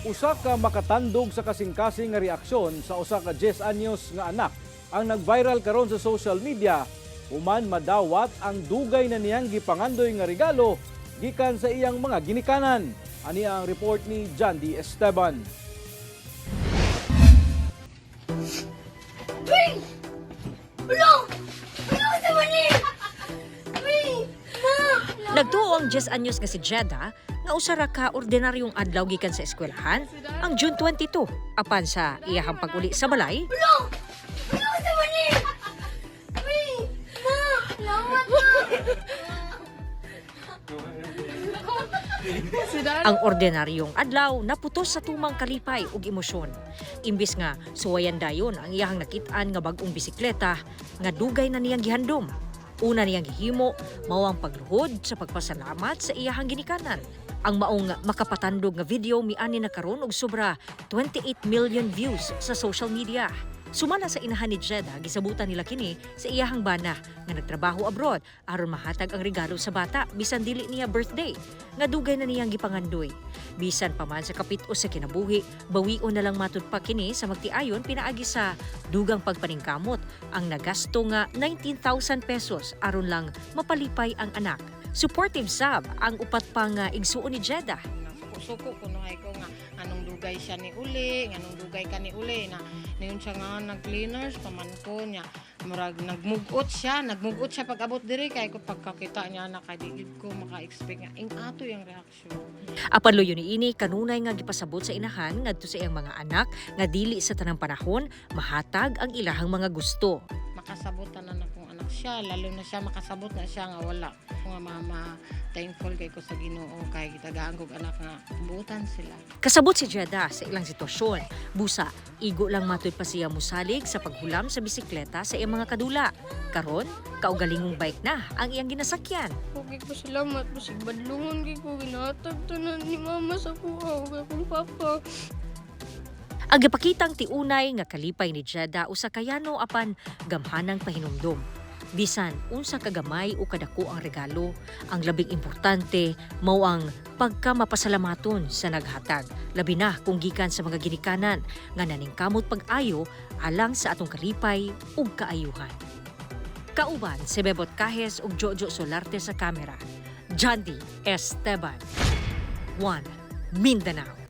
Usa ka makatandog sa kasing-kasing nga reaksyon sa usa ka 10 anyos nga anak ang nag-viral karon sa social media human madawat ang dugay na niyang gipangandoy nga regalo gikan sa iyang mga ginikanan. Ani ang report ni John D. Esteban. Uy! Ulo! Ulo sa mani! Uy! Ma! Nagtuo ang 10 anyos nga si Jeddah nga usa ra ka ordinaryong adlaw gikan sa eskwelahan ang June 22 apan sa iyahang pag-uli sa balay. Ulo! Ulo sa mani! Uy! Ma! Salamat na! Ang ordinaryong adlaw naputos sa tumang kalipay ug emosyon. Imbis nga suwayan dayon ang iyahang nakit-an nga bag-ong bisikleta nga dugay na niyang gihandom. Una niyang gihimo mao ang pagluhod sa pagpasalamat sa iyahang ginikanan. Ang maong makapatandog nga video miani na karon og sobra 28 million views sa social media. Sumala sa inahan ni Jeddah, gisabutan nila kini sa iyahang bana nga nagtrabaho abroad aron mahatag ang regalo sa bata bisan dili niya birthday nga dugay na niyang gipangandoy. Bisan pa man sa kapit-o sa kinabuhi, bawion na lang matud pa kini sa magtiayon pinaagi sa dugang pagpaningkamot ang nagasto nga 19,000 pesos aron lang mapalipay ang anak. Supportive sab ang upat pang igsuon ni Jeddah. Suko-suko kuno ay ko nga anong dugay siya ni uli, anong dugay ka ni uli na niyon siya nga nag-cleaners paman ko niya. Murag nagmugot siya pag abot diri kay ko pagkakita niya na kay di gid ko maka-expect nga ing ato yung reaksyon. Apan luyo niini kanunay nga gipasabot sa inahan ngadto sa iyang mga anak nga dili sa tanang panahon mahatag ang ilahang mga gusto. Makasabot tanan akong anak siya, lalo na siya makasabot na siya nga wala. Nga mama, thankful kay ko sa Ginoo kay gitagaan kog anak nga buutan sila. Kasabot si Jeddah sa ilang sitwasyon. Busa, igo lang matud pa siya musalig sa paghulam sa bisikleta sa iyang mga kadula. Karon, kaugalingong bike na ang iyang ginasakyan. Okay ko salamat, basig badlungon kay ko ginahatag tanan ni mama sa kuha ug akong papa. Ang gipakitang tiunay nga kalipay ni Jeddah usa ka yano apan gamhanang pahinumdom. Bisan unsa kagamay o kadako ang regalo, ang labing importante mao ang pagka mapasalamaton sa naghatag. Labi na kung gikan sa mga ginikanan nga naningkamot pag-ayo alang sa atong kalipay ug kaayuhan. Kauban si Bebot Cajes ug Jojo Solarte sa kamera. Jandy Esteban. 1 Mindanao.